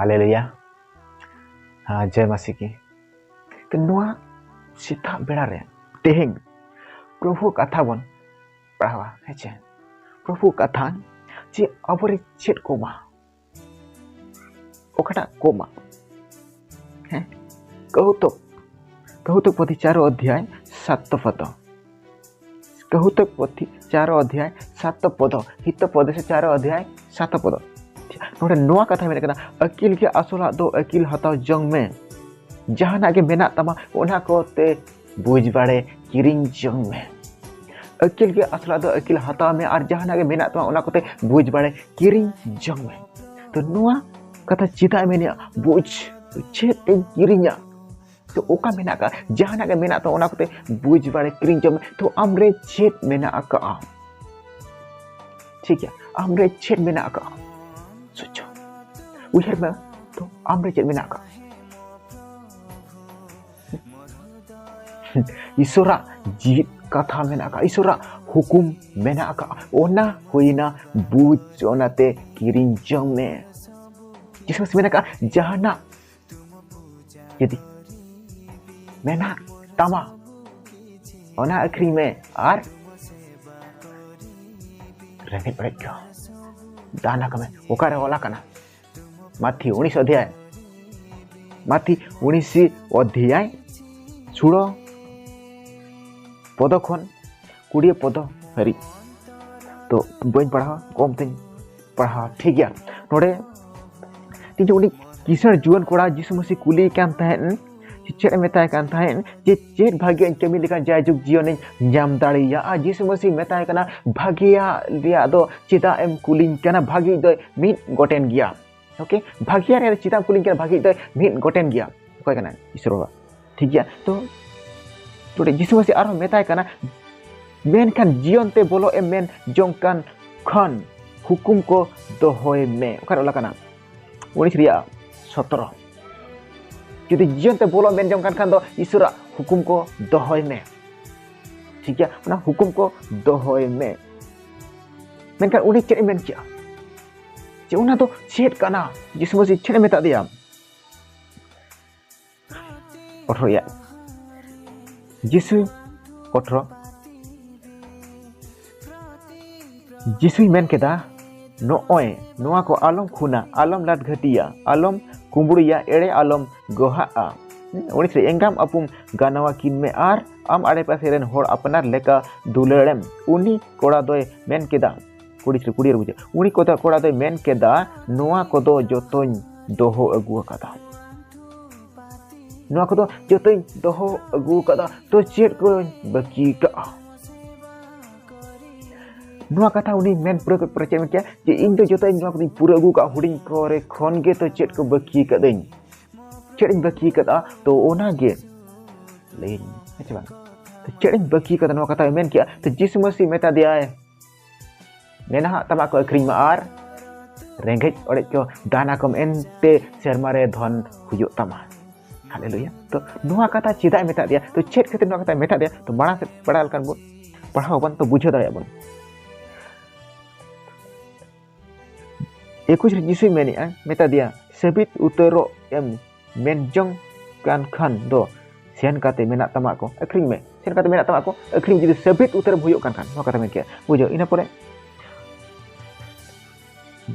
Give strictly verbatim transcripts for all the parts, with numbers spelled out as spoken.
ᱦᱟᱞᱮᱞᱩᱭᱟ᱾ ᱦᱮᱸ, ᱡᱚᱭ ᱢᱟᱥᱤ ᱠᱤ᱾ ᱛᱚ ᱱᱚᱣᱟ ᱥᱮᱛᱟᱜ ᱵᱮᱲᱟ ᱨᱮ ᱛᱮᱦᱮᱧ ᱯᱨᱚᱵᱷᱩ ᱠᱟᱛᱷᱟ ᱵᱚᱱ ᱯᱟᱲᱦᱟᱣᱟ, ᱦᱮᱸ ᱪᱮ? ᱯᱨᱚᱵᱷᱩ ᱠᱟᱛᱷᱟ ᱡᱮ ᱟᱵᱚᱨᱮ ᱪᱮᱫ ᱠᱚ ᱮᱢᱟ, ᱚᱠᱟᱴᱟᱜ ᱠᱚ ᱮᱢᱟ? ᱦᱮᱸ, ᱠᱟᱹᱦᱩᱛᱚᱠ, ᱠᱟᱹᱦᱩᱛᱚᱠ ᱯᱩᱛᱷᱤ ᱪᱟᱨᱚ ᱚᱫᱷᱭᱟᱭ ᱥᱟᱛ ᱯᱚᱫᱚ᱾ ᱠᱟᱹᱦᱩᱛᱚᱠ ᱯᱩᱛᱷᱤ ᱪᱟᱨᱚ ᱚᱫᱷᱭᱟᱭ ᱥᱟᱛ ᱯᱚᱫᱚ, ᱦᱤᱛᱚ ᱯᱚᱫᱮ ᱥᱮ ᱪᱟᱨᱚ ᱚᱫᱷᱭᱟᱭ ᱥᱟᱛ ᱯᱚᱫᱚ᱾ ᱱᱚᱰᱮ ᱱᱚᱣᱟ ᱠᱟᱛᱷᱟ ᱢᱮᱱᱟᱜ ᱠᱟᱱᱟ, ᱟᱹᱠᱤᱞ ᱜᱮ ᱟᱥᱚᱞᱟᱜ ᱫᱚ ᱟᱹᱠᱤᱞ ᱦᱟᱛᱟᱣ ᱡᱚᱝ ᱢᱮ, ᱡᱟᱦᱟᱱᱟᱜ ᱜᱮ ᱢᱮᱱᱟᱜ ᱛᱟᱢᱟ ᱚᱱᱟ ᱠᱚᱛᱮ ᱵᱩᱡᱽ ᱵᱟᱲᱮ ᱠᱤᱨᱤᱧ ᱡᱚᱝ ᱢᱮ᱾ ᱟᱹᱠᱤᱞ ᱜᱮ ᱟᱥᱚᱞᱟᱜ ᱫᱚ ᱟᱹᱠᱤᱞ ᱦᱟᱛᱟᱣ ᱢᱮ ᱟᱨ ᱡᱟᱦᱟᱱᱟᱜ ᱜᱮ ᱢᱮᱱᱟᱜ ᱛᱟᱢᱟ ᱚᱱᱟ ᱠᱚᱛᱮ ᱵᱩᱡᱽ ᱵᱟᱲᱮ ᱠᱤᱨᱤᱧ ᱡᱚᱝ ᱢᱮ᱾ ᱛᱚ ᱱᱚᱣᱟ ᱠᱟᱛᱷᱟ ᱪᱮᱫᱟᱜ ᱮ ᱢᱮᱱᱮᱜᱼᱟ? ᱵᱩᱡᱽ, ᱪᱮᱫ ᱤᱧ ᱠᱤᱨᱤᱧᱟ? ᱛᱚ ᱚᱠᱟ ᱢᱮᱱᱟᱜ ᱟᱠᱟᱫ, ᱡᱟᱦᱟᱱᱟᱜ ᱜᱮ ᱢᱮᱱᱟᱜ ᱛᱟᱢᱟ ᱚᱱᱟ ᱠᱚᱛᱮ ᱵᱩᱡᱽ ᱵᱟᱲᱮ ᱠᱤᱨᱤᱧ ᱡᱚᱝ ᱢᱮ᱾ ᱛᱚ ᱟᱢᱨᱮ ᱪᱮᱫ ᱢᱮᱱᱟᱜ ᱟᱠᱟᱫᱼᱟ? ᱴᱷᱤᱠ ᱜᱮᱭᱟ, ᱟᱢᱨᱮ ᱪᱮᱫ ᱢᱮᱱᱟᱜ ᱟᱠᱟᱫᱼᱟ? ᱥᱚᱪᱪᱷᱚ ᱩᱭᱦᱟᱹᱨ ᱢᱮ, ᱛᱚ ᱟᱢᱨᱮ ᱪᱮᱫ ᱢᱮᱱᱟᱜ ᱟᱠᱟᱫᱼᱟ? ᱤᱥᱚᱨᱟᱜ ᱡᱤᱣᱤᱫ ᱠᱟᱛᱷᱟ ᱢᱮᱱᱟᱜ ᱟᱠᱟᱫᱼᱟ, ᱤᱥᱚᱨᱟᱜ ᱦᱩᱠᱩᱢ ᱢᱮᱱᱟᱜ ᱟᱠᱟᱫᱼᱟ, ᱚᱱᱟ ᱦᱩᱭᱱᱟ ᱵᱩᱡᱽ, ᱚᱱᱟᱛᱮ ᱠᱤᱨᱤᱧ ᱡᱚᱝ ᱢᱮ᱾ ᱡᱤᱥᱩ ᱢᱮᱱᱟᱜ ᱟᱠᱟᱫᱼᱟ, ᱡᱟᱦᱟᱱᱟᱜ ᱡᱩᱫᱤ ᱢᱮᱱᱟᱜ ᱛᱟᱢᱟ, ᱚᱱᱟ ᱟᱹᱠᱷᱨᱤᱧ ᱢᱮ ᱟᱨ ᱨᱮᱸᱜᱮᱡ ᱚᱨᱮᱡ ᱠᱚ ᱫᱟᱱ ᱟᱠᱚ ᱢᱮ᱾ ᱚᱠᱟᱨᱮ ᱚᱞ ᱟᱠᱟᱱᱟ? ᱢᱟᱛᱷᱤ ᱩᱱᱤᱥ ᱚᱫᱷᱭᱟᱭ, ᱢᱟᱛᱷᱤ ᱩᱱᱤᱥ ᱚᱫᱷᱭᱟᱭ ᱥᱩᱲᱚ ᱯᱚᱫᱚ ᱠᱷᱚᱱ ᱠᱩᱲᱤᱭᱟᱹ ᱯᱚᱫᱚ ᱦᱟᱹᱨᱤᱡ᱾ ᱛᱚ ᱵᱟᱹᱧ ᱯᱟᱲᱦᱟᱣᱟ, ᱠᱚᱢ ᱛᱮᱧ ᱯᱟᱲᱦᱟᱣᱟ, ᱴᱷᱤᱠ ᱜᱮᱭᱟ᱾ ᱱᱚᱰᱮ ᱛᱤᱧ ᱩᱱᱤ ᱠᱤᱥᱟᱹᱬ ᱡᱩᱣᱟᱹᱱ ᱠᱚᱲᱟ ᱡᱤᱥᱩ ᱢᱟᱹᱥᱤ ᱠᱩᱞᱤᱭᱮ ᱠᱟᱱ ᱛᱟᱦᱮᱸᱫ, ᱪᱮᱫ ᱮ ᱢᱮᱛᱟᱭ ᱠᱟᱱ ᱛᱟᱦᱮᱸᱫ ᱡᱮ ᱪᱮᱫ ᱵᱷᱟᱜᱮ ᱤᱧ ᱠᱟᱹᱢᱤ ᱞᱮᱠᱷᱟᱱ ᱡᱟᱭᱡᱩᱜᱽ ᱡᱤᱭᱚᱱᱤᱧ ᱧᱟᱢ ᱫᱟᱲᱮᱭᱟᱜᱼᱟ? ᱡᱤᱥᱩ ᱢᱟᱹᱥᱤ ᱢᱮᱛᱟᱭ ᱠᱟᱱᱟ, ᱵᱷᱟᱜᱮᱭᱟᱜ ᱨᱮᱭᱟᱜ ᱫᱚ ᱪᱮᱫᱟᱜ ᱮᱢ ᱠᱩᱞᱤᱧ ᱠᱟᱱᱟ? ᱵᱷᱟᱜᱮ ᱫᱚ ᱢᱤᱫ ᱜᱚᱴᱮᱱ ᱜᱮᱭᱟ᱾ ᱳᱠᱮ, ᱵᱷᱟᱹᱜᱤᱭᱟᱜ ᱨᱮ ᱪᱮᱫᱟᱜ ᱮᱢ ᱠᱩᱞᱤᱧ ᱠᱟᱱᱟ? ᱵᱷᱟᱹᱜᱤᱭᱤᱡ ᱫᱚ ᱢᱤᱫ ᱜᱚᱴᱮᱱ ᱜᱮᱭᱟ᱾ ᱚᱠᱚᱭ ᱠᱟᱱᱟᱭ? ᱤᱥᱚᱨ ᱵᱟᱵᱟ᱾ ᱴᱷᱤᱠ ᱜᱮᱭᱟ, ᱛᱚ ᱱᱚᱰᱮ ᱡᱤᱥᱩ ᱢᱟᱹᱥᱤ ᱟᱨᱦᱚᱸ ᱢᱮᱛᱟᱭ ᱠᱟᱱᱟ, ᱢᱮᱱᱠᱷᱟᱱ ᱡᱤᱭᱚᱱ ᱛᱮ ᱵᱚᱞᱚᱜ ᱮᱢ ᱢᱮᱱ ᱡᱚᱝ ᱠᱟᱱ ᱠᱷᱟᱱ ᱦᱩᱠᱩᱢ ᱠᱚ ᱫᱚᱦᱚᱭ ᱢᱮ᱾ ᱚᱠᱟᱨᱮ ᱚᱞ ᱟᱠᱟᱱᱟ? ᱩᱱᱤᱥ ᱨᱮᱭᱟᱜ ᱥᱚᱛᱨᱚ᱾ ᱡᱩᱫᱤ ᱡᱤᱭᱚᱱ ᱛᱮ ᱵᱚᱞᱚᱜ ᱢᱮᱱ ᱡᱚᱝ ᱠᱟᱱ ᱠᱷᱟᱱ ᱫᱚ ᱤᱥᱚᱨᱟᱜ ᱦᱩᱠᱩᱢ ᱠᱚ ᱫᱚᱦᱚᱭ ᱢᱮ᱾ ᱴᱷᱤᱠ ᱜᱮᱭᱟ, ᱚᱱᱟ ᱦᱩᱠᱩᱢ ᱠᱚ ᱫᱚᱦᱚᱭ ᱢᱮ᱾ ᱢᱮᱱᱠᱷᱟᱱ ᱩᱱᱤ ᱪᱮᱫ ᱮ ᱢᱮᱱ ᱠᱮᱜᱼᱟ? ᱡᱮ ᱚᱱᱟ ᱫᱚ ᱪᱮᱫ ᱠᱟᱱᱟ? ᱡᱤᱥᱩ ᱢᱟᱹᱥᱤ ᱪᱮᱫ ᱮ ᱢᱮᱛᱟ ᱫᱮᱭᱟ? ᱟᱴᱷᱨᱚ ᱭᱟ᱾ ᱡᱤᱥᱩ ᱟᱴᱷᱨᱚ᱾ ᱡᱤᱥᱩᱭ ᱢᱮᱱ ᱠᱮᱫᱟ, "ᱱᱚᱜᱼᱚᱭ ᱱᱚᱣᱟ ᱠᱚ ᱟᱞᱚᱢ ᱠᱷᱩᱱᱟ, ᱟᱞᱚᱢ ᱞᱟᱴ ᱜᱷᱟᱹᱴᱤᱭᱟ, ᱟᱞᱚᱢ ᱠᱩᱢᱵᱽᱲᱩᱭᱟ, ᱮᱲᱮ ᱟᱞᱚᱢ ᱜᱚᱦᱟᱜᱼᱟ᱾ ᱦᱩᱸ, ᱩᱱᱤᱥ ᱨᱮ ᱮᱸᱜᱟᱢ ᱟᱹᱯᱩᱢ ᱜᱟᱱᱟᱣᱟ ᱠᱤᱱ ᱢᱮ ᱟᱨ ᱟᱢ ᱟᱲᱮ ᱯᱟᱥᱮ ᱨᱮᱱ ᱦᱚᱲ ᱟᱯᱱᱟᱨ ᱞᱮᱠᱟ ᱫᱩᱞᱟᱹᱲᱮᱢ᱾" ᱩᱱᱤ ᱠᱚᱲᱟ ᱫᱚᱭ ᱢᱮᱱ ᱠᱮᱫᱟ, ᱠᱩᱲᱤ ᱥᱮ ᱠᱩᱲᱤ ᱨᱮ ᱵᱩᱡᱷᱟᱹᱜ, ᱩᱱᱤ ᱠᱚᱫᱚ ᱠᱚᱲᱟ ᱫᱚᱭ ᱢᱮᱱ ᱠᱮᱫᱟ, "ᱱᱚᱣᱟ ᱠᱚᱫᱚ ᱡᱚᱛᱚᱧ ᱫᱚᱦᱚ ᱟᱹᱜᱩ ᱟᱠᱟᱫᱟ, ᱱᱚᱣᱟ ᱠᱚᱫᱚ ᱡᱚᱛᱚᱧ ᱫᱚᱦᱚ ᱟᱹᱜᱩ ᱟᱠᱟᱫᱟ, ᱛᱚ ᱪᱮᱫ ᱠᱚᱧ ᱵᱟᱹᱠᱤ ᱠᱟᱜᱼᱟ?" ᱱᱚᱣᱟ ᱠᱟᱛᱷᱟ ᱩᱱᱤ ᱢᱮᱱ ᱯᱩᱨᱟᱹ ᱠᱮᱫ ᱯᱚᱨᱮ ᱪᱮᱫ ᱮ ᱢᱮᱱ ᱠᱮᱫᱟ? ᱡᱮ, "ᱤᱧ ᱫᱚ ᱡᱚᱛᱚ ᱤᱧ ᱱᱚᱣᱟ ᱠᱚᱫᱚᱧ ᱯᱩᱨᱟᱹ ᱟᱹᱜᱩ ᱠᱟᱜᱼᱟ, ᱦᱩᱰᱤᱧ ᱠᱚᱨᱮ ᱠᱷᱚᱱ ᱜᱮ, ᱛᱚ ᱪᱮᱫ ᱠᱚ ᱵᱟᱹᱠᱤ ᱠᱟᱹᱫᱟᱹᱧ? ᱪᱮᱫ ᱤᱧ ᱵᱟᱹᱠᱤ ᱠᱟᱫᱟ, ᱛᱚ ᱚᱱᱟ ᱜᱮ ᱞᱟᱹᱭᱟᱹᱧ ᱢᱮ, ᱦᱮᱸ ᱥᱮ ᱵᱟᱝ?" ᱛᱚ ᱪᱮᱫ ᱤᱧ ᱵᱟᱹᱠᱤ ᱠᱟᱫᱟ, ᱱᱚᱣᱟ ᱠᱟᱛᱷᱟ ᱢᱮᱱ ᱠᱮᱫᱟ᱾ ᱛᱚ ᱡᱤᱥᱩ ᱢᱟᱹᱥᱤ ᱢᱮᱛᱟ ᱫᱮᱭᱟᱭ, "ᱢᱮᱱᱟᱜ ᱛᱟᱢᱟᱜ ᱠᱚ ᱟᱹᱠᱷᱨᱤᱧ ᱢᱮ ᱟᱨ ᱨᱮᱸᱜᱮᱡ ᱚᱲᱮᱡ ᱠᱚ ᱫᱟᱱ ᱟᱠᱚᱢ, ᱮᱱᱛᱮ ᱥᱮᱨᱢᱟ ᱨᱮ ᱫᱷᱚᱱ ᱦᱩᱭᱩᱜ ᱛᱟᱢᱟ᱾" ᱦᱟᱞᱮᱞᱩᱭᱟ᱾ ᱛᱚ ᱱᱚᱣᱟ ᱠᱟᱛᱷᱟ ᱪᱮᱫᱟᱜ ᱮ ᱢᱮᱛᱟᱜ ᱫᱮᱭᱟ? ᱛᱚ ᱪᱮᱫ ᱠᱷᱟᱹᱛᱤᱨ ᱱᱚᱣᱟ ᱠᱟᱛᱷᱟᱭ ᱢᱮᱛᱟᱜ ᱫᱮᱭᱟ? ᱛᱚ ᱢᱟᱲᱟᱝ ᱥᱮᱫ ᱯᱟᱲᱦᱟᱣ ᱞᱮᱠᱷᱟᱱ ᱵᱚᱱ, ᱯᱟᱲᱦᱟᱣ ᱵᱚᱱ, ᱛᱚ ᱵᱩᱡᱷᱟᱹᱣ ᱫᱟᱲᱮᱭᱟᱜ ᱵᱚᱱ᱾ ᱮᱠᱩᱥ ᱨᱮ ᱡᱤᱥᱩᱭ ᱢᱮᱱᱮᱫᱼᱟ, ᱢᱮᱛᱟ ᱫᱮᱭᱟ, "ᱥᱟᱹᱵᱤᱛ ᱩᱛᱟᱹᱨᱚᱜ ᱮᱢ ᱢᱮᱱ ᱡᱚᱝ ᱠᱟᱱ ᱠᱷᱟᱱ ᱫᱚ ᱥᱮᱱ ᱠᱟᱛᱮ ᱢᱮᱱᱟᱜ ᱛᱟᱢᱟ ᱠᱚ ᱟᱹᱠᱷᱨᱤᱧ ᱢᱮ, ᱥᱮᱱ ᱠᱟᱛᱮ ᱢᱮᱱᱟᱜ ᱛᱟᱢᱟ ᱠᱚ ᱟᱹᱠᱷᱨᱤᱧ, ᱡᱩᱫᱤ ᱥᱟᱹᱵᱤᱛ ᱩᱛᱟᱹᱨᱮᱢ ᱦᱩᱭᱩᱜ ᱠᱟᱱ ᱠᱷᱟᱱ", ᱱᱚᱣᱟ ᱠᱟᱛᱷᱟ ᱢᱮᱱ ᱠᱮᱫᱼᱟ, ᱵᱩᱡᱷᱟᱹᱣ᱾ ᱤᱱᱟᱹ ᱯᱚᱨᱮ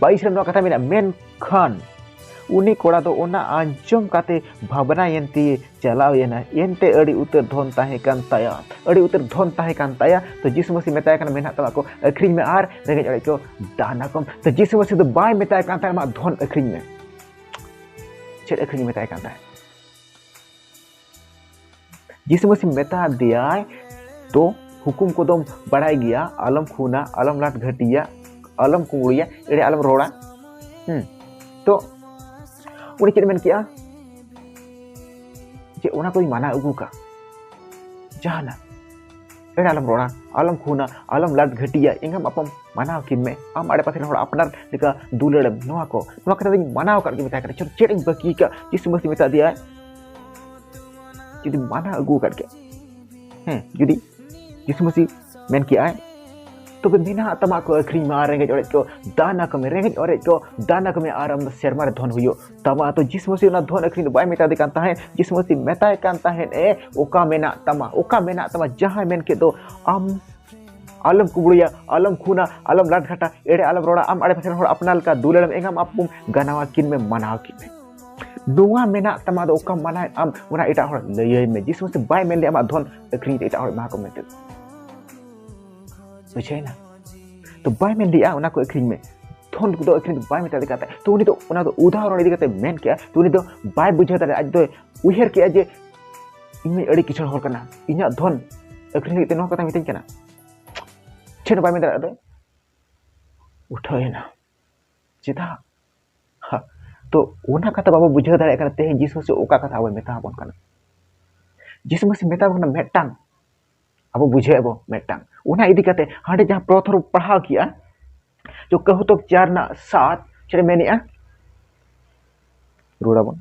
ᱵᱟᱭᱤᱥ ᱨᱮ ᱱᱚᱣᱟ ᱠᱟᱛᱷᱟ ᱢᱮᱱᱟᱜᱼᱟ, ᱢᱮᱱᱠᱷᱟᱱ ᱩᱱᱤ ᱠᱚᱲᱟ ᱫᱚ ᱚᱱᱟ ᱟᱸᱡᱚᱢ ᱠᱟᱛᱮ ᱵᱷᱟᱵᱽᱱᱟᱭᱮᱱ ᱛᱮ ᱪᱟᱞᱟᱣ ᱮᱱᱟ, ᱮᱱᱛᱮ ᱟᱹᱰᱤ ᱩᱛᱟᱹᱨ ᱫᱷᱚᱱ ᱛᱟᱦᱮᱸ ᱠᱟᱱ ᱛᱟᱭᱟ, ᱟᱹᱰᱤ ᱩᱛᱟᱹᱨ ᱫᱷᱚᱱ ᱛᱟᱦᱮᱸ ᱠᱟᱱ ᱛᱟᱭᱟ᱾ ᱛᱚ ᱡᱤᱥᱩ ᱢᱟᱹᱥᱤ ᱢᱮᱛᱟᱭ ᱠᱟᱱᱟ, "ᱢᱮᱱᱟᱜ ᱛᱟᱢᱟ ᱠᱚ ᱟᱹᱠᱷᱨᱤᱧ ᱢᱮ ᱟᱨ ᱨᱮᱸᱜᱮᱡ ᱚᱲᱮᱡ ᱠᱚ ᱫᱟᱱ ᱟᱠᱚᱢ᱾" ᱛᱚ ᱡᱤᱥᱩ ᱢᱟᱹᱥᱤ ᱫᱚ ᱵᱟᱭ ᱢᱮᱛᱟᱭ ᱠᱟᱱ ᱛᱟᱦᱮᱸᱫ, "ᱟᱢᱟᱜ ᱫᱷᱚᱱ ᱟᱹᱠᱷᱨᱤᱧ ᱢᱮ", ᱪᱮᱫ ᱟᱹᱠᱷᱨᱤᱧ ᱢᱮᱛᱟᱭ ᱠᱟᱱ ᱛᱟᱦᱮᱸᱫ? ᱡᱤᱥᱩ ᱢᱟᱹᱥᱤ ᱢᱮᱛᱟ ᱫᱮᱭᱟᱭ, ᱛᱚ ᱦᱩᱠᱩᱢ ᱠᱚᱫᱚᱢ ᱵᱟᱲᱟᱭ ᱜᱮᱭᱟ, "ᱟᱞᱚᱢ ᱠᱷᱩᱱᱟ, ᱟᱞᱚᱢ ᱞᱟᱴ ᱜᱷᱟᱹᱴᱤᱭᱟ, ᱟᱞᱚᱢ ᱠᱩᱢᱵᱽᱲᱩᱭᱟ, ᱮᱲᱮ ᱟᱞᱚᱢ ᱨᱚᱲᱟ᱾" ᱦᱩᱸ᱾ ᱛᱚ ᱩᱱᱤ ᱪᱮᱫ ᱮ ᱢᱮᱱ ᱠᱮᱜᱼᱟ? ᱡᱮ ᱚᱱᱟ ᱠᱚᱧ ᱢᱟᱱᱟᱣ ᱟᱹᱜᱩ ᱠᱟᱜ, ᱡᱟᱦᱟᱱᱟᱜ ᱮᱲᱮ ᱟᱞᱚᱢ ᱨᱚᱲᱟ, ᱟᱞᱚᱢ ᱠᱷᱩᱱᱟ, ᱟᱞᱚᱢ ᱞᱟᱴ ᱜᱷᱟᱹᱴᱤᱭᱟ, ᱮᱸᱜᱟᱢ ᱟᱯᱟᱢ ᱢᱟᱱᱟᱣ ᱠᱤᱱ ᱢᱮ, ᱟᱢ ᱟᱲᱮ ᱯᱟᱥᱮ ᱨᱮᱱ ᱦᱚᱲ ᱟᱯᱱᱟᱨ ᱞᱮᱠᱟ ᱫᱩᱞᱟᱹᱲᱮᱢ, ᱱᱚᱣᱟ ᱠᱚ, ᱱᱚᱣᱟ ᱠᱟᱛᱷᱟ ᱫᱚᱧ ᱢᱟᱱᱟᱣ ᱟᱠᱟᱫ ᱜᱮ, ᱢᱮᱛᱟᱭ ᱠᱟᱱᱟ᱾ ᱪᱮᱫ, ᱪᱮᱫ ᱤᱧ ᱵᱟᱹᱠᱤ ᱠᱟᱜ? ᱡᱤᱥᱩ ᱢᱟᱹᱥᱤ ᱢᱮᱛᱟ ᱫᱮᱭᱟᱭ, ᱡᱩᱫᱤ ᱢᱟᱱᱟᱣ ᱟᱹᱜᱩ ᱟᱠᱟᱫ ᱜᱮ, ᱦᱮᱸ, ᱡᱩᱫᱤ ᱡᱤᱥᱩ ᱢᱟᱹᱥᱤ ᱢᱮᱱ ᱠᱮᱜᱼᱟᱭ, ᱛᱚᱵᱮ ᱢᱮᱱᱟᱜ ᱛᱟᱢᱟ ᱠᱚ ᱟᱹᱠᱷᱨᱤᱧ ᱢᱟ, ᱨᱮᱸᱜᱮᱡ ᱚᱨᱮᱡ ᱠᱚ ᱫᱟᱱ ᱟᱠᱚ ᱢᱮ, ᱨᱮᱸᱜᱮᱡ ᱚᱨᱮᱡ ᱠᱚ ᱫᱟᱱ ᱟᱠᱚ ᱢᱮ, ᱟᱨ ᱟᱢ ᱫᱚ ᱥᱮᱨᱢᱟ ᱨᱮ ᱫᱷᱚᱱ ᱦᱩᱭᱩᱜ ᱛᱟᱢᱟ᱾ ᱛᱚ ᱡᱤᱥᱩ ᱢᱟᱹᱥᱤ ᱚᱱᱟ ᱫᱷᱚᱱ ᱟᱹᱠᱷᱨᱤᱧ ᱫᱚ ᱵᱟᱭ ᱢᱮᱛᱟᱫᱮ ᱠᱟᱱ ᱛᱟᱦᱮᱸᱫ᱾ ᱡᱤᱥᱩ ᱢᱟᱹᱥᱤ ᱢᱮᱛᱟᱭ ᱠᱟᱱ ᱛᱟᱦᱮᱸᱫ, ᱮ, ᱚᱠᱟ ᱢᱮᱱᱟᱜ ᱛᱟᱢᱟ, ᱚᱠᱟ ᱢᱮᱱᱟᱜ ᱛᱟᱢᱟ, ᱡᱟᱦᱟᱸᱭ ᱢᱮᱱ ᱠᱮᱫ ᱫᱚ ᱟᱢ ᱟᱞᱚᱢ ᱠᱩᱢᱵᱽᱲᱩᱭᱟ, ᱟᱞᱚᱢ ᱠᱷᱩᱱᱟ, ᱟᱞᱚᱢ ᱞᱟᱴ ᱜᱷᱟᱴᱟ, ᱮᱲᱮ ᱟᱞᱚᱢ ᱨᱚᱲᱟ, ᱟᱢ ᱟᱲᱮ ᱯᱟᱥᱮ ᱨᱮᱱ ᱦᱚᱲ ᱟᱯᱱᱟᱨ ᱞᱮᱠᱟ ᱫᱩᱞᱟᱹᱲᱮᱢ ᱮᱸᱜᱟᱢ ᱟᱯᱚᱢ ᱜᱟᱱᱟᱣᱟ ᱠᱤᱱ ᱢᱮ, ᱢᱟᱱᱟᱣ ᱠᱤᱱ ᱢᱮ᱾ ᱱᱚᱣᱟ ᱢᱮᱱᱟᱜ ᱛᱟᱢᱟ ᱫᱚ ᱚᱠᱟ ᱢᱟᱱᱟᱣᱮᱫ ᱟᱢ, ᱚᱱᱟ ᱮᱴᱟᱜ ᱦᱚᱲ ᱞᱟᱹᱭᱟᱭ ᱢᱮ᱾ ᱡᱤᱥᱩ ᱢᱟᱹᱥᱤ ᱵᱟᱭ ᱢᱮᱱ ᱞᱮᱫᱟ ᱟᱢᱟᱜ ᱫᱷᱚᱱ ᱟᱹᱠᱷᱨᱤᱧ ᱛᱮ ᱮᱴᱟᱜ ᱦᱚᱲ ᱮᱢᱟ ᱠᱚ ᱢᱮᱱᱛᱮ᱾ ᱵᱩᱡᱷᱟᱹᱣᱮᱱᱟ? ᱛᱚ ᱵᱟᱭ ᱢᱮᱱ ᱞᱮᱫᱟ ᱚᱱᱟ ᱠᱚ ᱟᱹᱠᱷᱨᱤᱧ ᱢᱮ, ᱫᱷᱚᱱ ᱠᱚᱫᱚ ᱟᱹᱠᱷᱨᱤᱧ ᱫᱚ ᱵᱟᱭ ᱢᱮᱛᱟ ᱫᱮ ᱠᱟᱱ ᱛᱟᱦᱮᱸᱫ᱾ ᱛᱚ ᱩᱱᱤ ᱫᱚ ᱚᱱᱟ ᱫᱚ ᱩᱫᱟᱦᱚᱨᱚᱱ ᱤᱫᱤ ᱠᱟᱛᱮ ᱢᱮᱱ ᱠᱮᱜᱼᱟ᱾ ᱛᱚ ᱩᱱᱤ ᱫᱚ ᱵᱟᱭ ᱵᱩᱡᱷᱟᱹᱣ ᱫᱟᱲᱮᱭᱟᱜᱼᱟ, ᱟᱡ ᱫᱚᱭ ᱩᱭᱦᱟᱹᱨ ᱠᱮᱜᱼᱟ ᱡᱮ ᱤᱧ ᱢᱟ ᱟᱹᱰᱤ ᱠᱤᱥᱟᱹᱬ ᱦᱚᱲ ᱠᱟᱱᱟ, ᱤᱧᱟᱹᱜ ᱫᱷᱚᱱ ᱟᱹᱠᱷᱨᱤᱧ ᱞᱟᱹᱜᱤᱫ ᱛᱮ ᱱᱚᱣᱟ ᱠᱟᱛᱷᱟ ᱢᱤᱛᱟᱹᱧ ᱠᱟᱱᱟ᱾ ᱪᱮᱫ ᱦᱚᱸ ᱵᱟᱭ ᱢᱮᱱ ᱫᱟᱲᱮᱭᱟᱜᱼᱟ, ᱟᱫᱚ ᱩᱴᱷᱟᱹᱣ ᱮᱱᱟ᱾ ᱪᱮᱫᱟᱜ? ᱦᱟ, ᱛᱚ ᱚᱱᱟ ᱠᱟᱛᱷᱟ ᱵᱟᱵᱚ ᱵᱩᱡᱷᱟᱹᱣ ᱫᱟᱲᱮᱭᱟᱜ ᱠᱟᱱᱟ, ᱛᱮᱦᱮᱧ ᱡᱤᱥᱩ ᱢᱟᱹᱥᱤ ᱚᱠᱟ ᱠᱟᱛᱷᱟ ᱟᱵᱚᱭ ᱢᱮᱛᱟ ᱵᱚᱱ ᱠᱟᱱᱟ᱾ ᱡᱤᱥᱩ ᱢᱟᱹᱥᱤ ᱢᱮᱛᱟ ᱵᱚᱱ ᱠᱟᱱᱟ ᱢᱤᱫᱴᱟᱝ, ᱟᱵᱚ ᱵᱩᱡᱷᱟᱹᱣ ᱟᱵᱚ ᱢᱤᱫᱴᱟᱝ᱾ ᱚᱱᱟ ᱤᱫᱤ ᱠᱟᱛᱮ ᱦᱟᱸᱰᱮ ᱡᱟᱦᱟᱸ ᱯᱨᱚᱛᱷᱚᱢ ᱯᱟᱲᱦᱟᱣ ᱠᱮᱜᱼᱟ, ᱛᱚ ᱠᱟᱹᱦᱩᱛᱚᱠ ᱪᱟᱨ ᱨᱮᱱᱟᱜ ᱥᱟᱛ ᱪᱮᱫ ᱮ ᱢᱮᱱᱮᱜᱼᱟ? ᱨᱩᱣᱟᱹᱲ ᱟᱵᱚᱱ᱾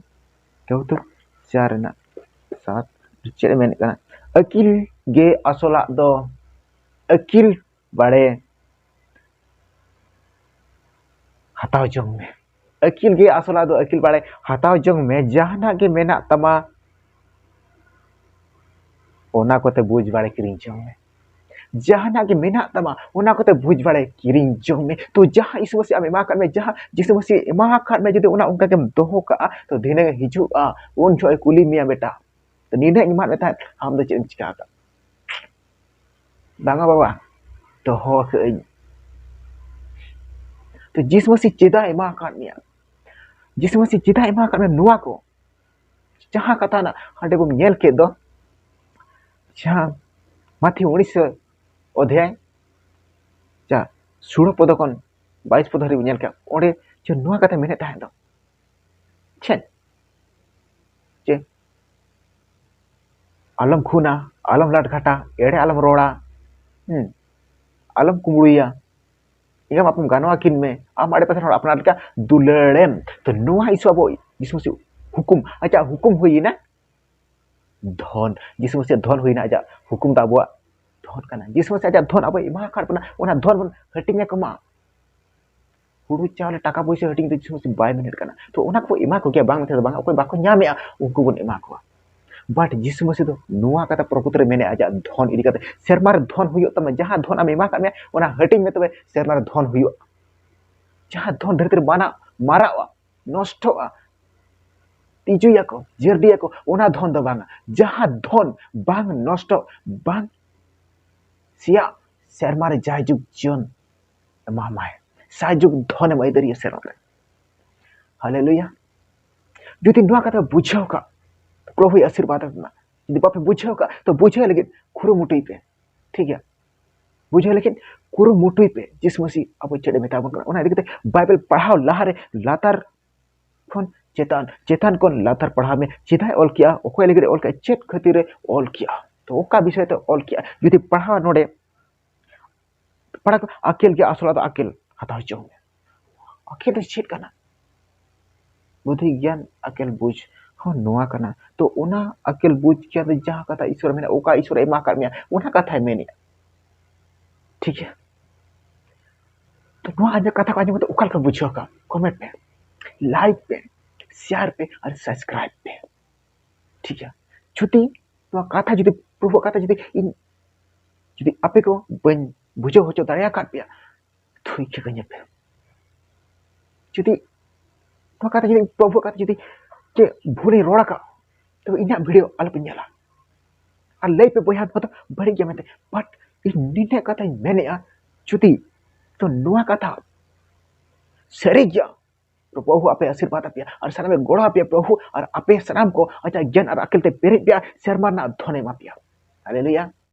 ᱠᱟᱹᱦᱩᱛᱚᱠ ᱪᱟᱨ ᱨᱮᱱᱟᱜ ᱥᱟᱛ ᱪᱮᱫ ᱮ ᱢᱮᱱᱮᱫ ᱠᱟᱱᱟ? ᱟᱹᱠᱤᱞ ᱜᱮ ᱟᱥᱚᱞᱟᱜ ᱫᱚ, ᱟᱹᱠᱤᱞ ᱵᱟᱲᱮ ᱦᱟᱛᱟᱣ ᱡᱚᱝ ᱢᱮ᱾ ᱟᱹᱠᱤᱞ ᱜᱮ ᱟᱥᱚᱞᱟᱜ ᱫᱚ, ᱟᱹᱠᱤᱞ ᱵᱟᱲᱮ ᱦᱟᱛᱟᱣ ᱡᱚᱝ ᱢᱮ᱾ ᱡᱟᱦᱟᱱᱟᱜ ᱜᱮ ᱢᱮᱱᱟᱜ ᱛᱟᱢᱟ, ᱚᱱᱟ ᱠᱚᱛᱮ ᱵᱩᱡᱽ ᱵᱟᱲᱮ ᱠᱤᱨᱤᱧ ᱡᱚᱝ ᱢᱮ᱾ ᱡᱟᱦᱟᱱᱟᱜ ᱜᱮ ᱢᱮᱱᱟᱜ ᱛᱟᱢᱟ, ᱚᱱᱟ ᱠᱚᱛᱮ ᱵᱩᱡᱽ ᱵᱟᱲᱮ ᱠᱤᱨᱤᱧ ᱡᱚᱝ ᱢᱮ᱾ ᱛᱚ ᱡᱟᱦᱟᱸ ᱡᱤᱥᱩ ᱢᱟᱹᱥᱤ ᱟᱢ ᱮᱢᱟ ᱟᱠᱟᱫ ᱢᱮ, ᱡᱟᱦᱟᱸ ᱡᱤᱥᱩ ᱢᱟᱹᱥᱤ ᱮᱢᱟ ᱟᱠᱟᱫ ᱢᱮ, ᱡᱩᱫᱤ ᱚᱱᱟ ᱚᱱᱠᱟ ᱜᱮᱢ ᱫᱚᱦᱚ ᱠᱟᱜᱼᱟ, ᱛᱚ ᱫᱷᱤᱱᱟᱹᱝ ᱮ ᱦᱤᱡᱩᱜᱼᱟ, ᱩᱱ ᱡᱚᱦᱚᱜ ᱮ ᱠᱩᱞᱤ ᱢᱮᱭᱟ, ᱵᱮᱴᱟ, ᱛᱚ ᱱᱤᱱᱟᱹᱜ ᱤᱧ ᱮᱢᱟᱫ ᱢᱮ ᱛᱟᱦᱮᱸᱫ, ᱟᱢ ᱫᱚ ᱪᱮᱫ ᱮᱢ ᱪᱤᱠᱟ ᱟᱠᱟᱫ? ᱵᱟᱝᱟ ᱵᱟᱵᱟ, ᱫᱚᱦᱚ ᱟᱠᱟᱫ ᱟᱹᱧ᱾ ᱛᱚ ᱡᱤᱥᱩ ᱢᱟᱹᱥᱤ ᱪᱮᱫᱟᱜ ᱮ ᱮᱢᱟ ᱟᱠᱟᱫ ᱢᱮᱭᱟ? ᱡᱤᱥᱩ ᱢᱟᱹᱥᱤ ᱪᱮᱫᱟᱜ ᱮ ᱮᱢᱟ ᱟᱠᱟᱫ ᱢᱮᱭᱟ ᱱᱚᱣᱟ ᱠᱚ? ᱡᱟᱦᱟᱸ ᱠᱟᱛᱷᱟ ᱱᱟᱜ ᱦᱟᱸᱰᱮ ᱵᱚᱱ ᱧᱮᱞ ᱠᱮᱫ ᱫᱚ, ᱡᱟᱦᱟᱸ ᱢᱟᱛᱷᱤ ᱩᱱᱤᱥ ᱚᱫᱷᱭᱟᱭ, ᱡᱟ ᱥᱩᱲᱟᱹ ᱯᱚᱫ ᱠᱷᱚᱱ ᱵᱟᱭᱤᱥ ᱯᱚᱫ ᱫᱷᱟᱹᱨᱤᱡ ᱵᱚᱱ ᱧᱮᱞ ᱠᱮᱫ, ᱚᱸᱰᱮ ᱡᱮ ᱱᱚᱣᱟ ᱠᱟᱛᱷᱟ ᱢᱮᱱᱮᱫ ᱛᱟᱦᱮᱸᱫ ᱫᱚ, ᱪᱮᱫ? ᱡᱮ ᱟᱞᱚᱢ ᱠᱷᱩᱱᱟ, ᱟᱞᱚᱢ ᱞᱟᱴ ᱜᱷᱟᱴᱟ, ᱮᱲᱮ ᱟᱞᱚᱢ ᱨᱚᱲᱟ, ᱦᱩᱸ, ᱟᱞᱚᱢ ᱠᱩᱢᱵᱽᱲᱩᱭᱟ, ᱮᱸᱜᱟᱢ ᱟᱯᱚᱢ ᱜᱟᱱᱚᱜᱼᱟ ᱠᱤᱱ ᱢᱮ, ᱟᱢ ᱟᱲᱮ ᱯᱟᱥᱮ ᱦᱚᱲ ᱟᱯᱱᱟᱨ ᱞᱮᱠᱟ ᱫᱩᱞᱟᱹᱲᱮᱢ᱾ ᱛᱚ ᱱᱚᱣᱟ ᱤᱥᱩ ᱟᱵᱚ ᱡᱤᱥᱩ ᱢᱟᱹᱥᱤ ᱦᱩᱠᱩᱢ, ᱟᱪᱪᱷᱟ, ᱦᱩᱠᱩᱢ ᱦᱩᱭᱮᱱᱟ, ᱫᱷᱚᱱ, ᱡᱤᱥᱩ ᱢᱟᱹᱥᱤᱭᱟᱜ ᱫᱷᱚᱱ ᱦᱩᱭᱮᱱᱟ ᱟᱡᱟᱜ ᱦᱩᱠᱩᱢ ᱫᱚ ᱟᱵᱚᱣᱟᱜ᱾ ᱫᱷᱚᱱ ᱠᱟᱱᱟ᱾ ᱡᱤᱥᱩ ᱢᱟᱥᱤ ᱟᱡᱟᱜ ᱫᱷᱚᱱ ᱟᱵᱚᱭ ᱮᱢᱟ ᱟᱠᱟᱫ ᱵᱚᱱᱟ, ᱚᱱᱟ ᱫᱷᱚᱱ ᱵᱚᱱ ᱦᱟᱹᱴᱤᱧ ᱟᱠᱚ ᱢᱟ᱾ ᱦᱩᱲᱩ ᱪᱟᱣᱞᱮ ᱴᱟᱠᱟ ᱯᱚᱭᱥᱟ ᱦᱟᱹᱴᱤᱧ ᱫᱚ ᱡᱤᱥᱩ ᱢᱟᱥᱤ ᱵᱟᱭ ᱢᱮᱱᱮᱫ ᱠᱟᱱᱟ᱾ ᱛᱚ ᱚᱱᱟ ᱠᱚ ᱮᱢᱟ ᱠᱚᱜᱮᱭᱟ, ᱵᱟᱝ ᱢᱮᱱᱛᱮ ᱫᱚ ᱵᱟᱝ, ᱚᱠᱚᱭ ᱵᱟᱠᱚ ᱧᱟᱢᱮᱜᱼᱟ ᱩᱱᱠᱩ ᱵᱚᱱ ᱮᱢᱟ ᱠᱚᱣᱟ᱾ ᱵᱟᱴ ᱡᱤᱥᱩ ᱢᱟᱥᱤ ᱫᱚ ᱱᱚᱣᱟ ᱠᱟᱛᱷᱟ ᱯᱨᱚᱠᱩᱛ ᱨᱮ ᱢᱮᱱᱮᱫᱼᱟ, ᱟᱡᱟᱜ ᱫᱷᱚᱱ ᱤᱫᱤ ᱠᱟᱛᱮ, ᱥᱮᱨᱢᱟ ᱨᱮ ᱫᱷᱚᱱ ᱦᱩᱭᱩᱜ ᱛᱟᱢᱟ, ᱡᱟᱦᱟᱸ ᱫᱷᱚᱱ ᱟᱢ ᱮᱢᱟ ᱠᱟᱜ ᱢᱮᱭᱟ ᱚᱱᱟ ᱦᱟᱹᱴᱤᱧ ᱢᱮ, ᱛᱚᱵᱮ ᱥᱮᱨᱢᱟ ᱨᱮ ᱫᱷᱚᱱ ᱦᱩᱭᱩᱜᱼᱟ᱾ ᱡᱟᱦᱟᱸ ᱫᱷᱚᱱ ᱫᱷᱟᱹᱨᱛᱤ ᱨᱮ ᱢᱟᱱᱟ ᱢᱟᱨᱟᱜᱼᱟ, ᱱᱚᱥᱴᱚᱜᱼᱟ, ᱛᱤᱡᱩᱭᱟᱠᱚ, ᱡᱟᱹᱨᱰᱤᱭᱟᱠᱚ, ᱚᱱᱟ ᱫᱷᱚᱱ ᱫᱚ ᱵᱟᱝᱟ᱾ ᱡᱟᱦᱟᱸ ᱫᱷᱚᱱ ᱵᱟᱝ ᱱᱚᱥᱴᱚᱜ, ᱵᱟᱝ ᱥᱮᱭᱟ, ᱥᱮᱨᱢᱟ ᱨᱮ ᱡᱟᱭᱡᱩᱜᱽ ᱡᱤᱭᱚᱱ ᱮᱢᱟᱢᱟᱭ, ᱡᱟᱭᱡᱩᱜᱽ ᱫᱷᱚᱱ ᱮᱢ ᱟᱹᱭᱫᱟᱹᱨᱤᱭᱟ ᱥᱮᱨᱢᱟ ᱨᱮ᱾ ᱦᱟᱞᱮᱞᱩᱭᱟ᱾ ᱡᱩᱫᱤ ᱱᱚᱣᱟ ᱠᱟᱛᱷᱟ ᱵᱩᱡᱷᱟᱹᱣ ᱠᱟᱜ, ᱯᱨᱚᱵᱷᱩᱭ ᱟᱥᱤᱨᱵᱟᱫ ᱮᱢᱟ᱾ ᱡᱩᱫᱤ ᱵᱟᱯᱮ ᱵᱩᱡᱷᱟᱹᱣ ᱠᱟᱜ, ᱛᱚ ᱵᱩᱡᱷᱟᱹᱣ ᱞᱟᱹᱜᱤᱫ ᱠᱩᱨᱩᱢᱩᱴᱩᱭ ᱯᱮ᱾ ᱴᱷᱤᱠ ᱜᱮᱭᱟ, ᱵᱩᱡᱷᱟᱹᱣ ᱞᱟᱹᱜᱤᱫ ᱠᱩᱨᱩᱢᱩᱴᱩᱭ ᱯᱮ᱾ ᱡᱤᱥᱩ ᱢᱟᱹᱥᱤ ᱟᱵᱚ ᱪᱮᱫ ᱮ ᱢᱮᱛᱟ ᱵᱚᱱ ᱠᱟᱱᱟ, ᱚᱱᱟ ᱤᱫᱤ ᱠᱟᱛᱮ ᱵᱟᱭᱵᱮᱞ ᱯᱟᱲᱦᱟᱣ ᱞᱟᱦᱟᱨᱮ ᱞᱟᱛᱟᱨ ᱠᱷᱚᱱ ᱪᱮᱛᱟᱱ, ᱪᱮᱛᱟᱱ ᱠᱷᱚᱱ ᱞᱟᱛᱟᱨ ᱯᱟᱲᱦᱟᱣ ᱢᱮ᱾ ᱪᱮᱫᱟᱜ ᱮ ᱚᱞ ᱠᱮᱜᱼᱟ, ᱚᱠᱚᱭ ᱞᱟᱹᱜᱤᱫ ᱮ ᱚᱞ ᱠᱮᱜᱼᱟ, ᱪᱮᱫ ᱠᱷᱟᱹᱛᱤᱨ ᱮ ᱚᱞ ᱠᱮᱜᱼᱟ, ᱛᱚ ᱚᱠᱟ ᱵᱤᱥᱚᱭ ᱛᱮ ᱚᱞ ᱠᱮᱜᱼᱟ᱾ ᱡᱩᱫᱤ ᱯᱟᱲᱦᱟᱣ ᱱᱚᱰᱮ ᱯᱟᱲᱦᱟᱣ ᱠᱚ, ᱟᱠᱮᱞ ᱜᱮ ᱟᱥᱚᱞ, ᱟᱫᱚ ᱟᱠᱮᱞ ᱦᱟᱛᱟᱣ ᱦᱚᱪᱚ ᱢᱮ᱾ ᱟᱠᱮᱞ ᱫᱚ ᱪᱮᱫ ᱠᱟᱱᱟ? ᱵᱩᱫᱷᱤ ᱜᱮᱭᱟᱱ ᱟᱠᱮᱞ ᱵᱩᱡᱽ ᱦᱚᱸ ᱱᱚᱣᱟ ᱠᱟᱱᱟ᱾ ᱛᱚ ᱚᱱᱟ ᱟᱠᱮᱞ ᱵᱩᱡᱽ ᱜᱮᱭᱟᱱ ᱫᱚ ᱡᱟᱦᱟᱸ ᱠᱟᱛᱷᱟ ᱤᱥᱚᱨ ᱢᱮᱱᱟᱜᱼᱟ, ᱚᱠᱟ ᱤᱥᱚᱨ ᱮ ᱮᱢᱟ ᱟᱠᱟᱫ ᱢᱮᱭᱟ, ᱚᱱᱟ ᱠᱟᱛᱷᱟᱭ ᱢᱮᱱᱮᱜᱼᱟ᱾ ᱴᱷᱤᱠ ᱜᱮᱭᱟ? ᱛᱚ ᱱᱚᱣᱟ ᱟᱸᱡᱚᱢ, ᱠᱟᱛᱷᱟ ᱠᱚ ᱟᱸᱡᱚᱢ ᱠᱟᱛᱮ ᱚᱠᱟ ᱞᱮᱠᱟ ᱵᱩᱡᱷᱟᱹᱣ ᱠᱟᱜ? ᱠᱚᱢᱮᱱᱴ ᱯᱮ, ᱞᱟᱭᱤᱠ ᱯᱮ, ᱥᱮᱭᱟᱨ ᱯᱮ ᱟᱨ ᱥᱟᱵᱥᱠᱨᱟᱭᱤᱵ ᱯᱮ᱾ ᱴᱷᱤᱠ ᱜᱮᱭᱟ? ᱡᱩᱫᱤ ᱱᱚᱣᱟ ᱠᱟᱛᱷᱟ, ᱡᱩᱫᱤ ᱯᱨᱚᱵᱷᱩᱣᱟᱜ ᱠᱟᱛᱷᱟ ᱡᱩᱫᱤ ᱤᱧ ᱡᱩᱫᱤ ᱟᱯᱮ ᱠᱚ ᱵᱟᱹᱧ ᱵᱩᱡᱷᱟᱹᱣ ᱦᱚᱪᱚ ᱫᱟᱲᱮ ᱟᱠᱟᱫ ᱯᱮᱭᱟ, ᱛᱷᱩᱭ ᱠᱷᱮᱠᱟᱹᱧ ᱟᱯᱮ᱾ ᱡᱩᱫᱤ ᱱᱚᱣᱟ ᱠᱟᱛᱷᱟ, ᱡᱩᱫᱤ ᱯᱨᱚᱵᱷᱩᱣᱟᱜ ᱠᱟᱛᱷᱟ ᱡᱩᱫᱤ ᱪᱮᱫ ᱵᱷᱩᱞᱤᱧ ᱨᱚᱲ ᱟᱠᱟᱫ, ᱛᱚᱵᱮ ᱤᱧᱟᱹᱜ ᱵᱷᱤᱰᱤᱭᱳ ᱟᱞᱚᱯᱮ ᱧᱮᱞᱟ᱾ ᱟᱨ ᱞᱟᱹᱭ ᱯᱮ ᱵᱚᱭᱦᱟ, ᱱᱚᱣᱟ ᱫᱚ ᱵᱟᱹᱲᱤᱡ ᱜᱮᱭᱟ ᱢᱮᱱᱛᱮ᱾ ᱵᱟᱴ ᱤᱧ ᱱᱤᱱᱟᱹᱜ ᱠᱟᱛᱷᱟᱧ ᱢᱮᱱᱮᱜᱼᱟ, ᱡᱩᱫᱤ ᱛᱚ ᱱᱚᱣᱟ ᱠᱟᱛᱷᱟ ᱥᱟᱹᱨᱤ ᱜᱮᱭᱟ, ᱛᱚ ᱯᱨᱚᱵᱷᱩ ᱟᱯᱮ ᱟᱥᱤᱨᱵᱟᱫ ᱟᱯᱮᱭᱟ ᱟᱨ ᱥᱟᱱᱟᱢᱮ ᱜᱚᱲᱚ ᱟᱯᱮᱭᱟ ᱯᱨᱚᱵᱷᱩ, ᱟᱨ ᱟᱯᱮ ᱥᱟᱱᱟᱢ ᱠᱚ ᱟᱡᱟᱜ ᱜᱮᱭᱟᱱ ᱟᱨ ᱟᱹᱠᱤᱞ ᱛᱮ ᱯᱮᱨᱮᱡ ᱯᱮᱭᱟ, ᱥᱮᱨᱢᱟ ᱨᱮᱱᱟᱜ ᱫᱷᱚᱱᱮ ᱮᱢᱟ ᱯᱮᱭᱟ᱾ ᱦᱟᱞᱮᱞᱩᱭᱟ᱾